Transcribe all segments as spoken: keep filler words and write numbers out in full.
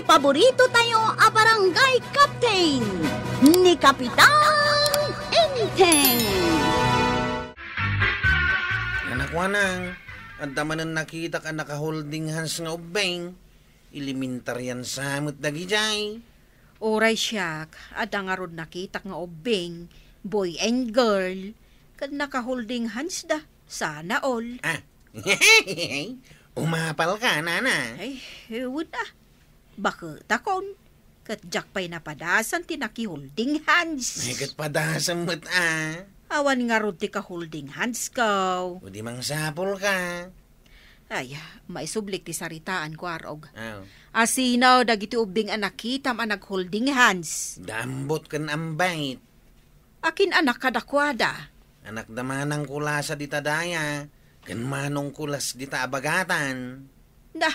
Paborito tayo a barangay captain, ni Kapitan Enteng. Anak Wanang, adda manen nakitak a naka-holding hands nga ubbing. Elementarian sa met dagijay. Uray siak, adda ngarud nakitak nga ubbing, boy and girl, ket naka-holding hands da. Sana all. Ah. Umapal ka, nana. Ay, ewan ah. Baketakon. Ket diak pay napadasan ti naki-holding hands. Ay, ket padasam met, ah. Awan ngarud ti ka-holding hands ko. O di mangsapul ka. Ay, maisublik ti saritaan, Kuarog. Aw. Asino dagiti ubbing a nakitam a nag-holding hands? Dambot ken ambait. Akin anak kadakuada? Anak da manang kulasa dita daya, ken manong kulas dita abagatan. Da,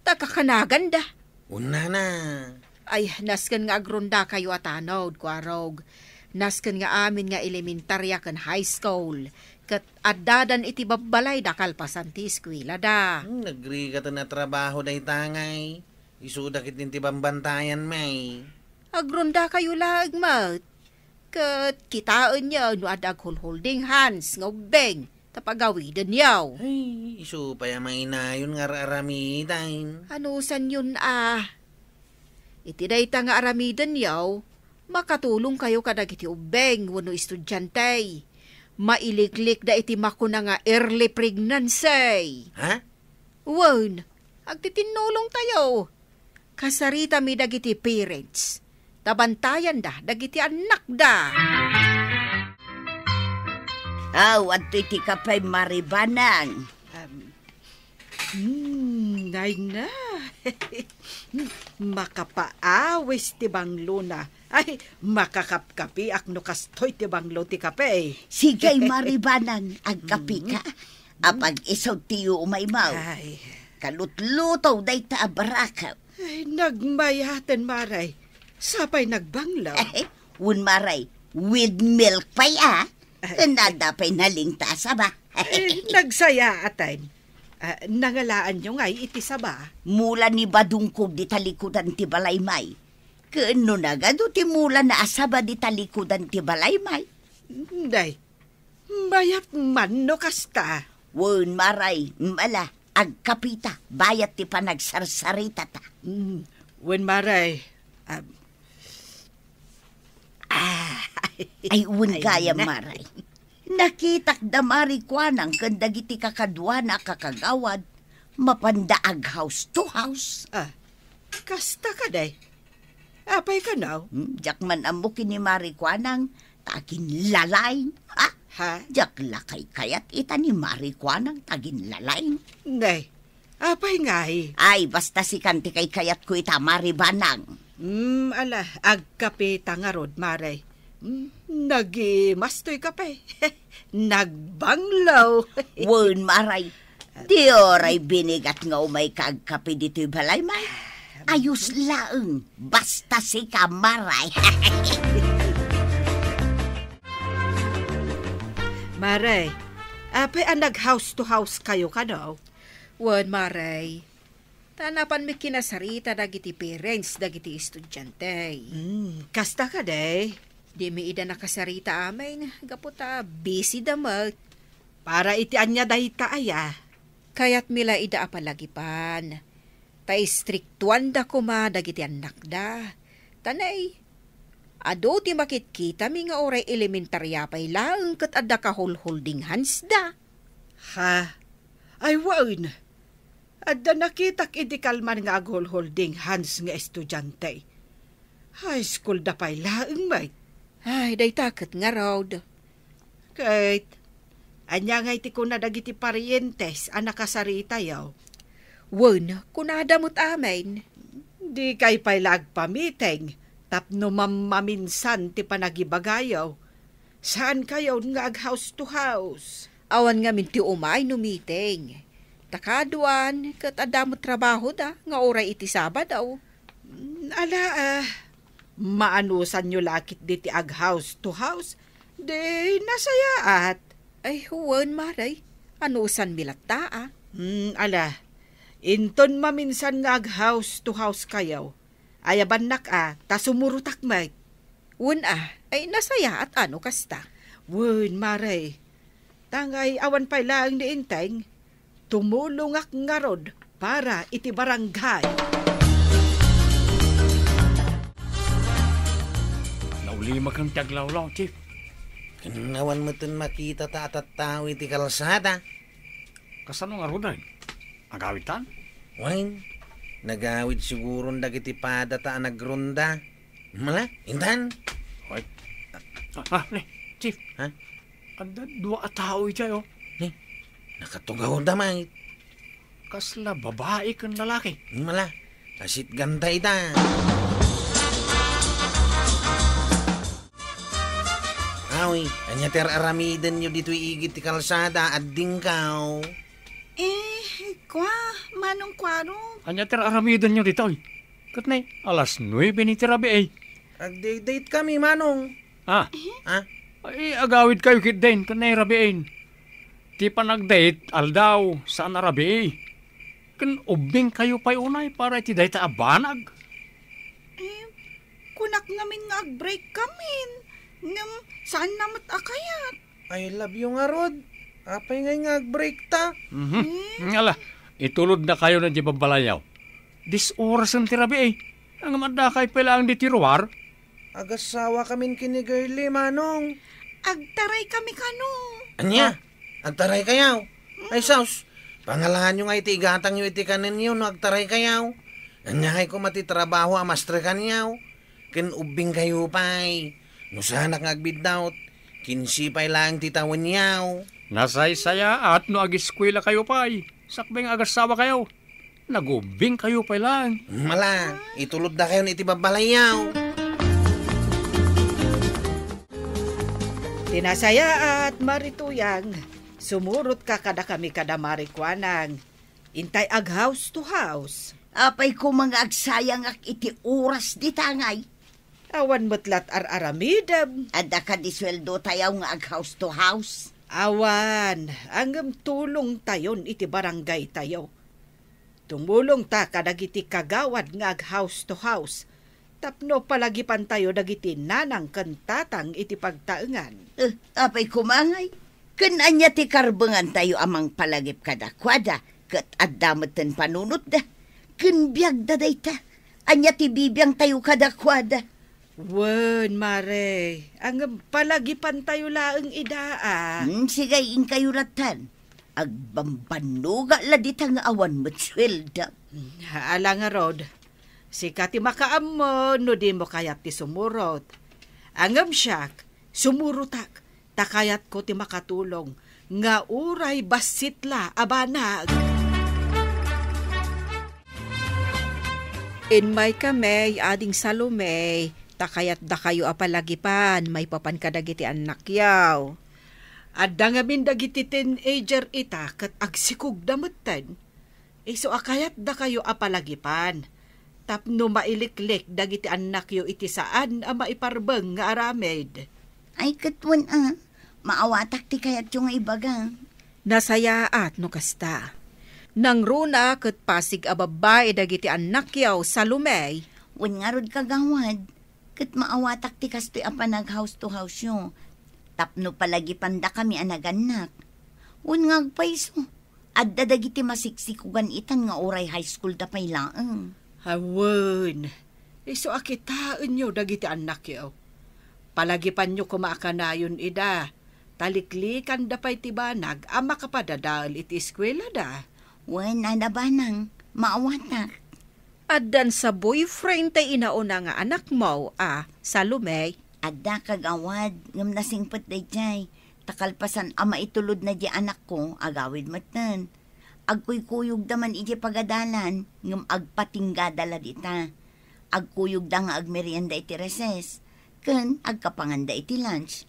tagakanaganda. Unana. Ay, nasken nga agrondakayo a tanod, Kuarog. Nasken nga amin nga elementaria ken high school, ket addadan iti babbalay da kalpasan ti eskuela da. Hmm, nagrigaten a trabaho dayta ngay. Isuda ketdin ti bambantayan, may. Agrondakayo laeng met. Ket kitaenyo no adda aghulholding hands nga ubbing ta pagawidenyo. Ay, isu pay a mainayon nga ar-aramiden. Anusanyon a? Iti dayta nga aramidenyo, makatulongkayo kadagiti ubbing wenno estudiante. Mailiklikda iti makuna nga early pregnancy. Ha? Wen, agtitinnolongtayo. Kasaritami dagiti parents. Ta bantayanda dagiti annakda. Aw, adtoy ti kape, Mari Banang. Um, mm, ay na. Makapaawis ti banglona. Ay, makakapkapiak no kastoy ti banglo ti kape. Sige, Mari Banang, agkapika. Mm. Apag-isog ti umaymaw. Ay. Kalutluto dayta a barakaw. Ay, nagmayaten, Maray. Sapay nagbanglo. Wen, Maray, with milk pay, ah. Ay. Ken adda pay nalingta a saba. Ay, nagsayaaten. Ah, nangalaanyo ngay iti saba? Mula ni Badungkog di talikudan ti balay, may. Ken no nagadu ti mula na a saba di talikudan ti balay, may. Day, mayat man no kasta. Wen, Maray, mala, agkapita, bayat ti panagsarsaritata. Mm, wen, Maray. Ah, ah, ay, wen ay, gayam, na. Maray. Nakitak da Mari Kuanang ken dagiti kakaduana a kakagawad, mapanda ag-house to house. Ah, kasta kadi? Apay kano? Hmm, diak man ammo ken ni Mari Kuanang, ta aginlalaing. Ha? Ha? Diak la kaykayat ita ni Mari Kuanang, ta aginlalaing. Nay, apay ngay? Ay, basta sikan ti kaykayatko ita, Mari Banang. Hmm, ala, agkapita ngarud, Mare. Hmm, nagimas toy kape. Nagbanglo. Wen, Maray. Di oray binigat nga umayka agkape ditoy balay, may. Ayos laeng, basta sika, Maray. Maray, apay a nag-house to house kayo kano? Wen, Maray. Ta napanmi kinasarita dagiti parents dagiti estudiante. Hmm, kasta kadi? Dimi ida nakasarita amin, gapu ta busy da met. Para iti ania dayta aya? Kayatmi la ida a palagipan. Ta istriktuan da koma dagiti annakda. Ta nay, adu ti makitkitami nga uray elementaria pay laeng ket adda kahulhulding hands da. Ha? Ay, wen. Adda nakitak idi kalman nga aghulhulding hands nga estudiante. High school da pay laeng met. Ay, dayta ket ngarud. Ket, ania ngay ti kuna dagiti parientes a nakasaritayo? Wen, kunada met amin. Dikay pay la agpamiting tapno mammaminsan ti panagibagayo. Saankayon nga ag-house to house. Awan ngamin ti umay no meeting. Ta kaduan, ket adda met trabahoda nga uray iti Sabado. Mm, ala, ah, maanusanyo la ketdi ti ag-house to house. Di nasayaat. Ay, wen, Maray. Anusanmi latta, ah. Mm, ala, Inton maminsan nga ag-house to house kayo, ayabannak a, ta sumurotak met. Wen a, ay nasayaat a no kasta. Wen, mare. Tangay awan pay laeng ni Enteng, tumulongak ngarud para iti barangay. Naulimaken ti aglawlaw, Chief. Ken awan metten makita ta a tattao iti kalsada. Kasano ngaruden? Agawidtan? Wen, nagawid siguron dagiti padata a nagronda. Mala, intan? Oy. Ah, ah, ne, Chief. Ha? Adda dua a tao idiay, oh. Ne, nakatugawda met. Kasla babai ken lalaki? Mala, kasitganda ita. Awi, ania ti ar-aramidenyo ditoy igid ti kalsada, addingkaw? Eh, kwa, manong kuaro? Ania ti ar-aramidenyo ditoy? Ket ne, alas nuebe ni ti rabii. Agdate-date kami, manong. Ah. Ha? Ay, agawid kayo ketdin, ken ne rabiin. Ti panagdate, aldaw, saan a rabii. Ken ubbing kayo pay unay para iti dayta a banag. Eh, kunak ngamin nga ag-break kamin. Ngem, saan na met a kayat? I love you ngarud. Apay ngay nga ag-break ta? Mhm. Eh? Ala, itulod na kayo na di babalayaw. Dis orasen ti rabii. Ngem adda kay pay laeng ditoy ruar? Agassawa kamin ken ni Girlie, manong. Agtaray kami kano. Ania? Ah. Agtaray kayaw? Ay, sus, pangalaanyo nga iti igatangyo iti kanenyo no agtaray kayaw. Ania kay koma ti trabaho a mastrekanyaw? Ken ubbing kayo pay. No saanak nga agbiddaut, kinse pay laeng ti tawenyaw. Nasaysayaat no agiskuela kayo pay, sakbay nga agassawa kayo. Nagubbing kayo pay laeng. Mala, itulod da kayon iti babbalayyaw. Ti nasayaat, Mari Tuyang, sumurot ka kadakami kada Mari Kuanang. Intay ag house to house. Apay koma nga agsayangak iti oras dita ngay? Awan met lat ar-aramidem. Adda kadi sueldo tayaw nga ag house to house? Awan, ngem tulong tayon iti barangay tayo. Tumulong ta kadagiti kagawad nga ag house to house tapno palagipan tayo dagiti nanang ken tatang iti pagtaengan. Eh, apay koma ngay? Ken ania ti karbengan tayo a mangpalagip kadakuada ket adda metten panunotda? Ken biagda dayta. Ania ti bibiangtayo kadakuada? Wen, Mare, ngem palagipantayo laeng ida a. Hmm, sige, inkayo lattan. Agbambannuga la dita nga awan met suelda. Ala ngarud, sika ti makaammo no dimo kayat ti sumurot. Ngem siak, sumurotak. Ta kayatko ti makatulong nga uray bassit la a banag. Immay kami, Ading Salome, ta kayat dakayo a palagipan maipapan kadagiti annakyaw. Adda ngamin dagiti teenager ita ket agsikogda metten. Isu a kayat dakayo a palagipan, tapno mailiklik dagiti annakyo iti saan a maiparbeng nga aramid. Ay, ket wen a, maawatak ti kayatyo nga ibaga. Nasayaat no kasta. Nangruna ket pasig a babbai dagiti annakyo, Salome. Wen ngarud, kagawad, ket maawatak ti kastoy a panag-house to house-yo, tapno palagipandakami a nagannak. Wen nga agpayso, adda dagiti masiksikogan itan nga uray high school da pay laeng. Awen, isu a kitaenyo dagiti annakyo. Palagipanyo koma a kanayon ida, ta liklikanda pay ti banag a makapadadael iti eskuelada. Wen, nanabanang, maawatak. Addan sa boyfriend tay inauna nga anakmo a Salome? Adda, kagawad, ngem nasingpet daydiay, ta kalpasan a maitulodna di anakko, agawid metten. Agkuykuyogda man idiay pagadalan, ngem agpatinggada la dita. Agkuyogda nga agmerienda iti recess, ken agkapanganda iti lunch.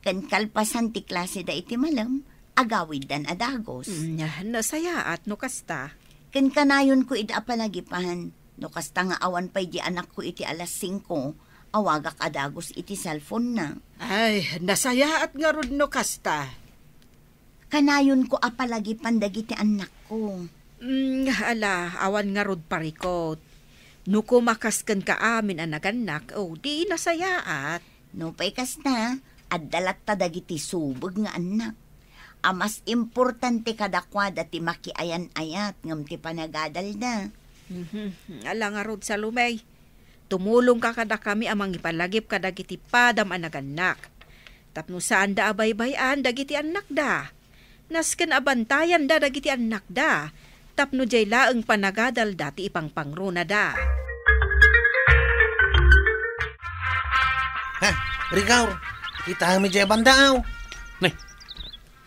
Ken kalpasan ti klaseda iti malem, agawiddan a dagus. Mm, nasayaat no kasta. Ken kanayonko ida a palagipan, no kasta nga awan pay di anakko iti alas singko, awagak a dagus iti cellphone-na. Ay, nasayaat ngarud no kasta. Kanayonko a palagipan dagiti annakko. Mm, ala, awan ngarud parikut. No kumakas kenka amin a nagannak, o, di nasayaat. Nupay kasta, adda latta dagiti subeng nga annak. A mas importante kadakuada ti makiayan-ayat ngem ti panagadalda. Mhm. Ala ngarud, Salome. Tumulongka kadakami a mangipalagip kadagiti padam a nagannak. Tapno saanda a baybay-an dagiti annakda. Nasken a bantayanda dagiti annakda, tapno diay laeng panagadalda ti ipangpangronada. Ha, Rigaw, kitaem idiay bandaaw. Nay,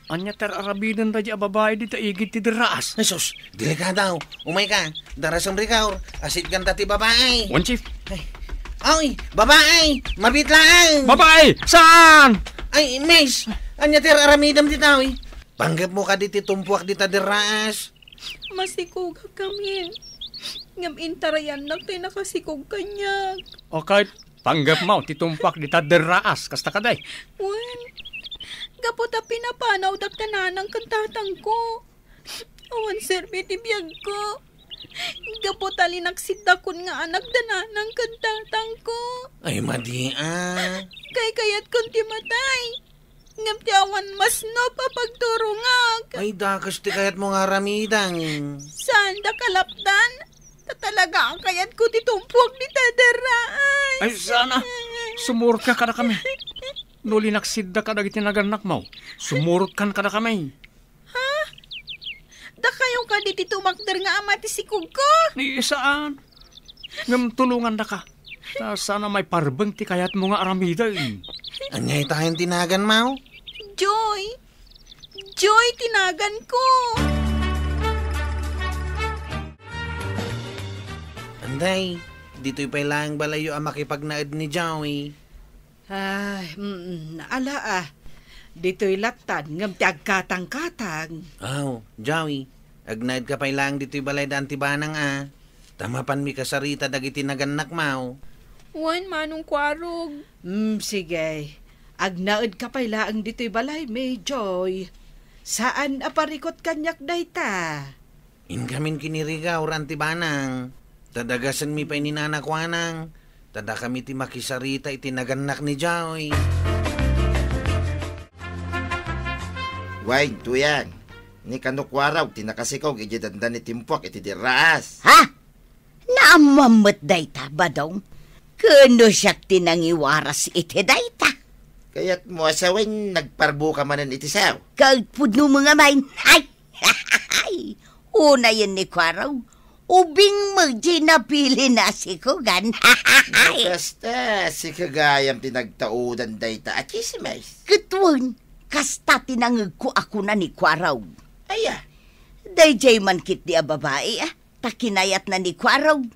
ania ti ar-aramidenda diay a babai dita igid ti derraas? Jesus, delikado. Umayka, darasem Rigaw, asitkanta ti babai. Wen, Chief. Ay. Ay, babai, mabitlaan. Babai, saan? Ay, miss, ania ti ar-aramidem dita, uy? Panggepmo kadi ti tumpuak dita derraas? Masikogak ngamin. Ngem intarayannak tay nakasikog kaniak. O ket, panggepmo ti tumpuak dita derraas, kasta kadi? Wen, gapu ta pinapanawdak da nanang ken tatangko. Awan serbi ti biagko. Gapu ta linaksidakon nga anak da nanang ken tatangko. Ay, madi a. Kaykayatkon ti matay. Ngem ti awan masnop a pagturongak. Ay, dakes ti kayatmo nga aramiden. Saanda kalapdan. Ta talaga a kayatko ti tumpuak dita derraas. Ay, sana. Sumurotka kadakami. No linaksidda kadagiti nagannakmo, sumurotkan kadakami. Ha? Dakayo kadi ti tumakder nga ama ti sikogko? Ni, saan? Ngem tulongandaka. Ta sana maiparbeng ti kayatmo nga aramiden. Ania itayen ti naganmo? Joy. Joy ti naganko. Anday, ditoy pay laeng balayyo a makipagnaed ni Joy. Ay, mm, ala a. Ditoy lattan, ngem ti agkatangkatang. Aw, Joey, agnaedka pay laeng ditoy balay da Auntie Banang a. Ta mapan mikasarita dagiti nagannakmo. Wen, Manong Kuarog. Mm, sige. Agnaedka pay laeng ditoy balay mi, Joy. Saan a parikut kaniak dayta. Inkamin ken ni Rigaw, Auntie Banang. Ta dagasenmi pay ni Nana Kuarog, ta dakami ti makisarita iti nagannak ni Joy. Wen, Tuyang, ni Nana Kuarog ti nakasikog idiay dandani ti tumpuak iti derraas. Ha? Naammoam met dayta, Badong? Ken no siak ti nangiwaras iti dayta? Kayatmo a sawen, nagparbuka manen iti sao? Kaagpudno met ngamin. Ay! Unayen ni Kuarog, ubing met diay napilina a sikogan. No kasta, sika gayam ti nagtaudan dayta a tsismis. Ket wen, kasta ti nangngegko a kuna ni Kuarog. Aya? Daydiay man ketdi a babai, a, ta kinayatna ni Kuarog.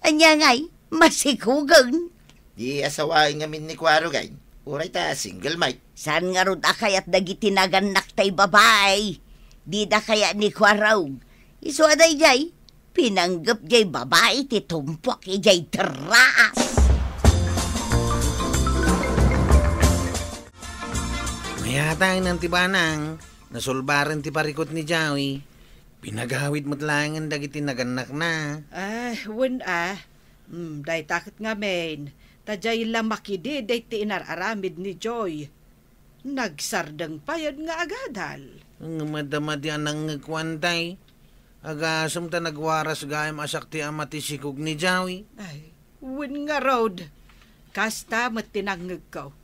Ania ngay, masikogen? Di asawaen ngamin ni Kuarog ay, uray ta single, met. Saan ngarud a kayat dagiti nagannak tay babai? Dida kayat ni Kuarog? Isu a daydiay, pinanggep diay babai ti tumpuak idiay derraas. Mayat a, Auntie Banang, nasulbaren ti parikut ni Joey. Pinagawid met laengen dagiti nagannakna. Ah, wen a. Hmm, dayta ket ngamin, ta diay la makididit ti inar-aramid ni Joy. Nagsardeng payen nga agadal. Ngem adda madi a nangngegko, Auntie. Agasem ta nagwaras gayam a siak ti ama ti sikog ni Joey. Ay, wen ngarud. Kasta met ti nangngegko.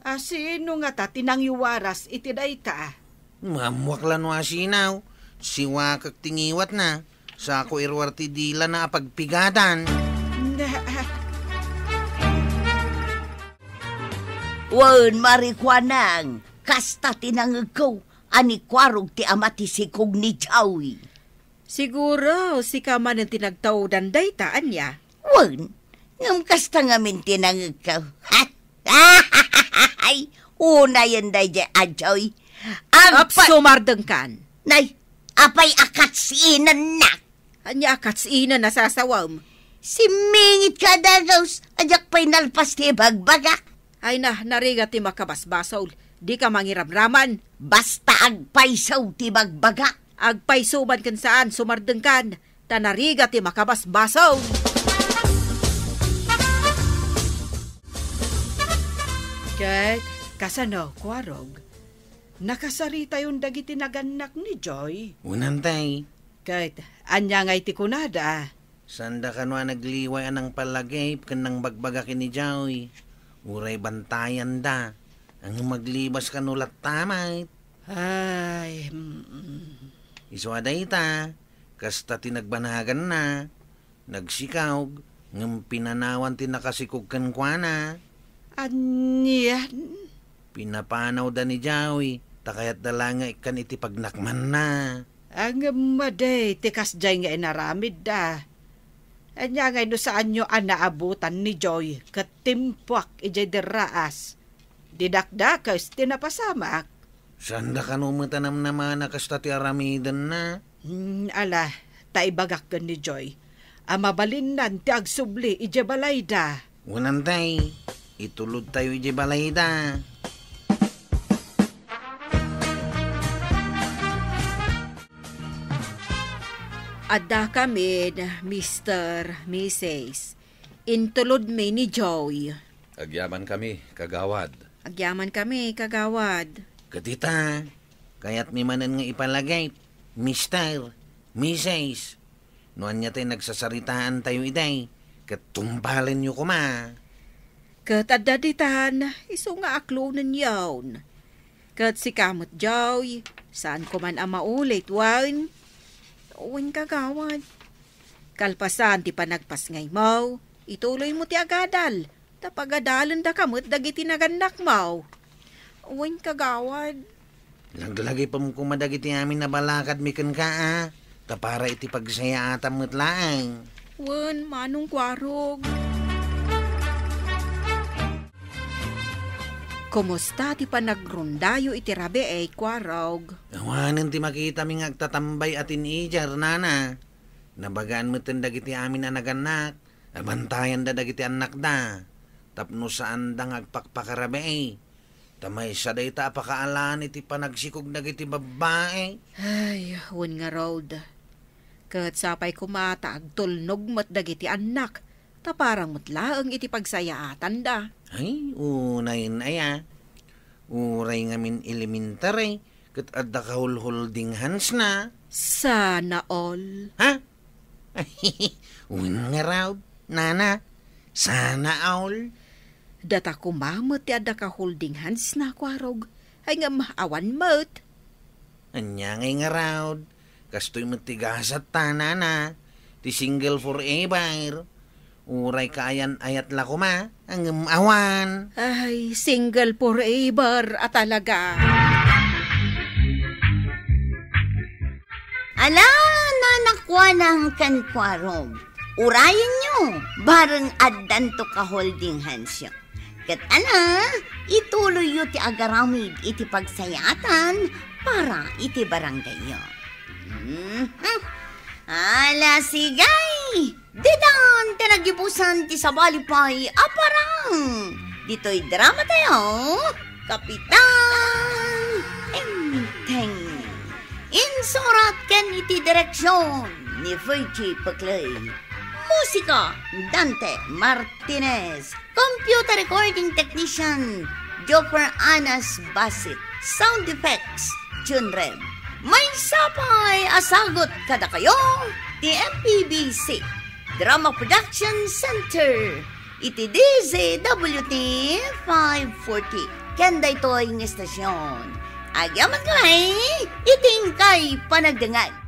A, sino ngata ti nangiwaras iti dayta? Maammoak la no asino. Siwakek ti ngiwatna. Sako iruar ti dilana a pagpigadan. Na-, Wen, Mari Kuarog, kasta ti nangngegko a ni Kuarog ti ama ti sikog ni Joey. Siguro, sika manen ti nagtaudan dayta, ania? Wen, ngem kasta ngamin ti nangngegko. Ay, unayen daydiay a Joy. Agpa- Apso, mardengkan. Nay, apay a katsiinennak? Ania a katsiinen a sasawem? Simmingitka a dagus, a diak pay nalpas ti ibagbagak. Ay na, narigat ti makabasbasol. Dika mangiramraman. Basta agpayso ti bagbagak. Agpayso man ken saan, sumardengkan, ta narigat ti makabasbasol. Ket kasano, Kuarog? Nakasaritayon dagiti nagannak ni Joy? Unantay. Ket ania ngay ti kunada? Sanda kano a nagliway a nangpalagip ken nangbagbaga ken ni Joy. Uray bantayanda. Ngem maglibas kano latta met. Ay, mm. Isu a dayta, kasta ti nagbanaganna. Nagsikaog, ngem pinanawan ti nakasikog kenkuana. Anian? Pinapanawda ni Joy, ta kayatda la nga ikkan iti pagnakmanna. Ngem madi ti kasdiay nga inaramidda. Ania ngay no saanyo a naabutan ni Joy ket timpuak idiay derraas? Didakdakes ti napasamak. Saanda kano met a namnamana kasta ti aramidenna? Hmm, ala, ta ibagak ken ni Joy a mabalinnan ti agsubli idiay balayda. Unantay, itulodtayo idiay balayda. Addakamin, Mister, Missus. Intulodmi ni Joy. Agyamankami, kagawad. Agyamankami, kagawad. Ket ita, kayatmi manen nga ipalagip, Mister, Missus. No ania ti nagsasaritaantayo idiay, ket tumbalenyo koma. Ket adda ditan, isu nga aklonenyon. Ket sika met, Joy, saanko man a maulit, wen? Wen, kagawad. Kalpasan ti panagpasngaymo, ituloymo ti agadal, ta pagadalendaka met dagiti nagannakmo. Wen, kagawad. Laglagipem koma dagiti amin a balakadmi kenka, a, ta para iti pagsayaatam met laeng. Wen, Manong Kuarog. Kumusta ti panagrondayo iti rabii, Kuarog? Awanen ti makitami nga agtatambay a teenager, nana. Nabagaan metten dagiti amin a nagannak a bantayanda dagiti annakda tapno saanda nga agpakpakarabii. Ta maysa dayta a pakaalaan iti panagsikog dagiti babbai. Ay, wen ngarud. Ket sapay koma ta agtulnog met dagiti annak, ta parang met laeng iti pagsayaatanda. Ay, unayen aya. Uray ngamin elementary, ket adda kahulhulding handsna. Sana all. Ha? Wen ngarud, nana. Sana all. Data koma met ti adda kahullding handsna, Kuarog. Ay ngem awan met. Ania ngay ngarud? Kastoy met ti gasat ta, nana. Ti single forever. Uray kaayan-ayat la koma, ngem awan. Ay, single forever a talaga. Ala, nana Kuanang ken Kuarog, urayenyo, bareng addanto kahullding handsyo. Ket ala, ituloyyo ti agaramid iti pagsayaatan para iti barangayyo. Mhm. Ala, sigay! Ditan ti nagibusan ti sabali pay a parang. Ditoy dramatayo, Kapitan Enteng. Insurat ken iti direksion ni Virgie Peclay. Musika, Dante Martinez. Computer recording technician, Joper Anas Basit. Sound effects, Jun Rem. Maysa pay a sagut kadakayo ti M P B C Drama Production Center iti D Z W T five forty. Ken daytoy nga estasion, agyamankami iti inkay panagdengngeg.